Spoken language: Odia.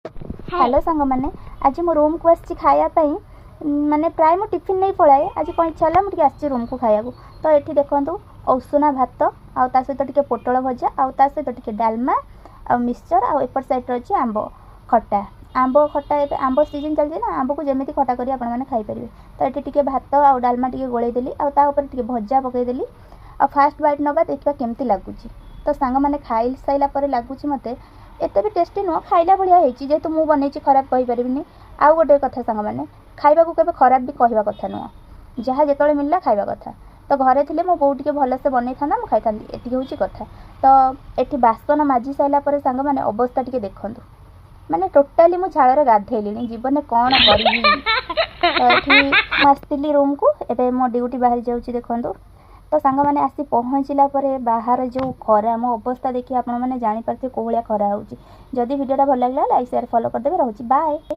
ହ୍ୟାଲୋ ସାଙ୍ଗମାନେ, ଆଜି ମୁଁ ରୁମ୍କୁ ଆସିଛି ଖାଇବା ପାଇଁ। ମାନେ ପ୍ରାୟ ମୁଁ ଟିଫିନ୍ ନେଇ ପଳାଏ। ଆଜି କ'ଣ ଇଚ୍ଛା ହେଲା, ମୁଁ ଟିକେ ଆସିଛି ରୁମ୍କୁ ଖାଇବାକୁ। ତ ଏଠି ଦେଖନ୍ତୁ, ଉଷୁନା ଭାତ ଆଉ ତା ସହିତ ଟିକେ ପୋଟଳ ଭଜା ଆଉ ତା ସହିତ ଟିକେ ଡାଲମା ଆଉ ମିକ୍ସଚର୍, ଆଉ ଏପଟ ସାଇଡ଼୍ରେ ଅଛି ଆମ୍ବ ଖଟା। ଆମ୍ବ ଖଟା, ଏବେ ଆମ୍ବ ସିଜନ୍ ଚାଲିଛି ନା, ଆମ୍ବକୁ ଯେମିତି ଖଟା କରି ଆପଣମାନେ ଖାଇପାରିବେ। ତ ଏଠି ଟିକେ ଭାତ ଆଉ ଡାଲମା ଟିକେ ଗୋଳେଇ ଦେଲି ଆଉ ତା ଉପରେ ଟିକେ ଭଜା ପକାଇଦେଲି ଆଉ ଫାଷ୍ଟ ବାଇଟ୍ ନେବା, ଦେଖିବା କେମିତି ଲାଗୁଛି। ତ ସାଙ୍ଗମାନେ, ଖାଇ ସାରିଲା ପରେ ଲାଗୁଛି ମୋତେ ଏତେ ବି ଟେଷ୍ଟି ନୁହଁ, ଖାଇଲା ଭଳିଆ ହେଇଛି। ଯେହେତୁ ମୁଁ ବନେଇଛି, ଖରାପ କହିପାରିବିନି। ଆଉ ଗୋଟେ କଥା ସାଙ୍ଗମାନେ, ଖାଇବାକୁ କେବେ ଖରାପ ବି କହିବା କଥା ନୁହଁ। ଯାହା ଯେତେବେଳେ ମିଳିଲା ଖାଇବା କଥା। ତ ଘରେ ଥିଲେ ମୋ ବୋଉ ଟିକେ ଭଲସେ ବନେଇଥାନ୍ତା, ମୁଁ ଖାଇଥାନ୍ତି, ଏତିକି ହେଉଛି କଥା। ତ ଏଠି ବାସନ ମାଜି ସାରିଲା ପରେ ସାଙ୍ଗମାନେ, ଅବସ୍ଥା ଟିକେ ଦେଖନ୍ତୁ। ମାନେ ଟୋଟାଲି ମୁଁ ଝାଳରେ ଗାଧେଇଲିଣି, ଜୀବନରେ କ'ଣ କରିବି? ତ ଏଠି ମୁଁ ଆସିଥିଲି ରୁମ୍କୁ, ଏବେ ମୋ ଡ୍ୟୁଟି ବାହାରି ଯାଉଛି ଦେଖନ୍ତୁ। ତ ସାଙ୍ଗମାନେ, ଆସି ପହଞ୍ଚିଲା ପରେ ବାହାରେ ଯେଉଁ ଖରା, ମୋ ଅବସ୍ଥା ଦେଖି ଆପଣମାନେ ଜାଣିପାରୁଥିବେ କେଉଁ ଭଳିଆ ଖରା ହେଉଛି। ଯଦି ଭିଡ଼ିଓଟା ଭଲ ଲାଗିଲା, ଲାଇକ୍, ସେୟାର, ଫଲୋ କରିଦେବେ। ରହୁଛି, ବାଏ।